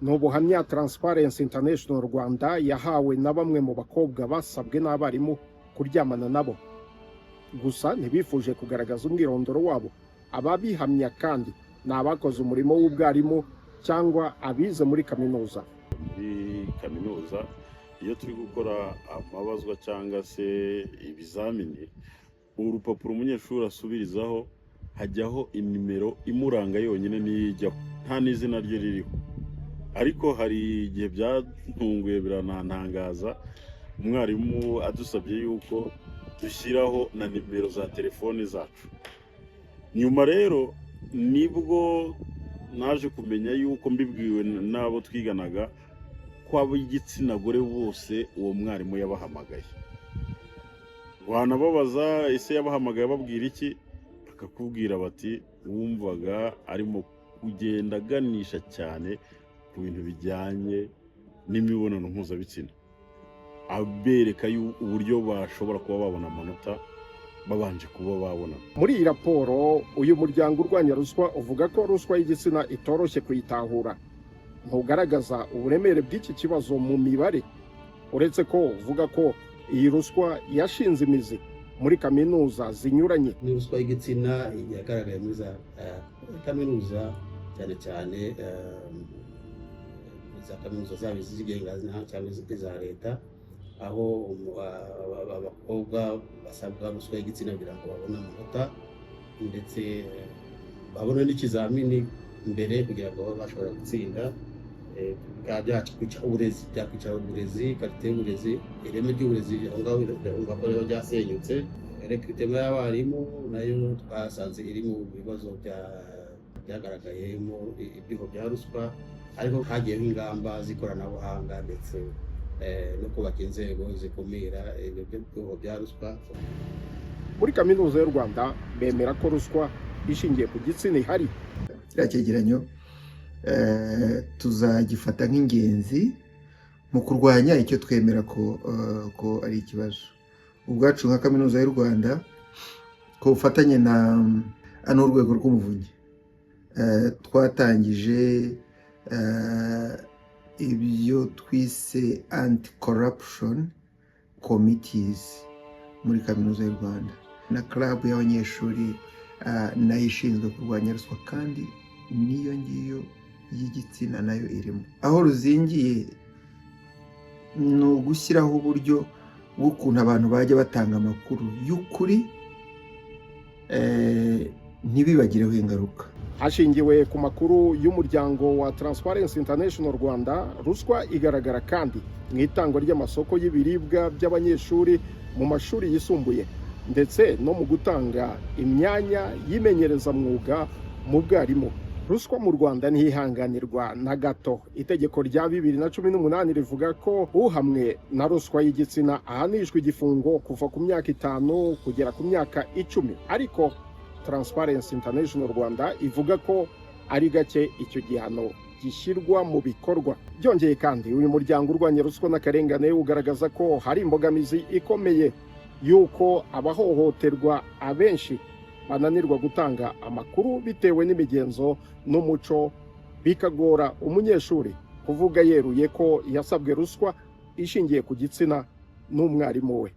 Ni ubuhamya Transparency International Rwanda yahawe na bamwe mu bakobwa basabwe n'abarimu kuryamana nabo, gusa ntibifuje kugaragaza umwirondoro wabo. Ababihamya kandi ni abakoze umurimo w'ubwarimu cyangwa abize muri kaminuza. Muri kaminuza, iyo turi gukora amabazwa cyangwa se ibizamini, urupapuro umunyeshuri asubirizaho hajyaho inimero imuranga yonyine, niyo ijyaho, nta n'izina rye ririho. Ariko hari igihe byantunguye biranantangaza, umwarimu adusabye yuko dushyiraho na nimero za telefoni zacu. Nyuma rero nibwo naje kumenya yuko, mbibwiwe n'abo twiganaga, ko ab'igitsina gore bose uwo mwarimu yabahamagaye. Wanababaza ese yabahamagaye ababwira iki, bakakubwira bati wumvaga arimo kugenda aganisha cyane ku bintu bijyanye n'imibonano mpuzabitsina, abereka uburyo bashobora kuba babona amanota babanje kuba babonana. Muri iyi raporo, uyu muryango urwanya ruswa uvuga ko ruswa y'igitsina itoroshye kuyitahura. Ntugaragaza uburemere bw'iki kibazo mu mibare, uretse ko uvuga ko iyi ruswa yashinze imizi muri kaminuza zinyuranye. Ni ruswa y'igitsina yagaragaye muri za kaminuza, cyane cyane za kaminuza zaba izigenga cyangwa iza leta, aho abakobwa basabwa ruswa y'igitsina kugira ngo babone amanota, ndetse babone n'ikizamini mbere kugira ngo babe bashobora gutsinda. Bikaba byakwica uburezi, byakwica uburezi, qualité y'uburezi, ireme ry'uburezi aho ngaho birumva ko rero ryasenyutse. Recrutement y'abarimu nayo twasanze iri mu bibazo byagaragayemo ibyuho bya ruswa, ariko hagiyeho ingamba z'ikoranabuhanga ndetse no kubaka inzego zikumira ibyo byuho bya ruswa. Muri Kaminuza y'u Rwanda bemera ko ruswa ishingiye ku gitsina ihari. Kiriya cyegeranyo tuzagifata nk'ingenzi mu kurwanya icyo twemera ko ari ikibazo. Ubwacu nka Kaminuza y'u Rwanda, ku bufatanye na n'Urwego rw'Umuvunyi, twatangije ibyo twise anti corruption committees muri Kaminuza y'u Rwanda, na club y'abanyeshuri nayo ishinzwe kurwanya ruswa, kandi n'iyo ngiyo y'igitsina nayo irimo. Aho ruzingiye ni ugushyiraho uburyo bw'ukuntu abantu bajya batanga amakuru y'ukuri, ntibibagireho ingaruka. Hashingiwe ku makuru y'umuryango wa Transparency International Rwanda, ruswa igaragara kandi mu itangwa ry'amasoko y'ibiribwa by'abanyeshuri mu mashuri yisumbuye, ndetse no mu gutanga imyanya y'imenyerezamwuga mu bwarimu. Ruswa mu Rwanda ntihanganirwa na gato. Itegeko rya 2018 rivuga ko uhamwe na ruswa y'igitsina ahanishwa igifungo kuva ku myaka 5 kugera ku myaka 10, ariko Transparency International Rwanda ivuga ko ari gake icyo gihano gishyirwa mu bikorwa. Byongeye kandi, uyu muryango urwanya ruswa n'akarengane ugaragaza ko hari imbogamizi ikomeye y'uko abahohoterwa abenshi bananirwa gutanga amakuru bitewe n'imigenzo n'umuco, bikagora umunyeshuri kuvuga yeruye ko yasabwe ruswa ishingiye ku gitsina n'umwarimu we.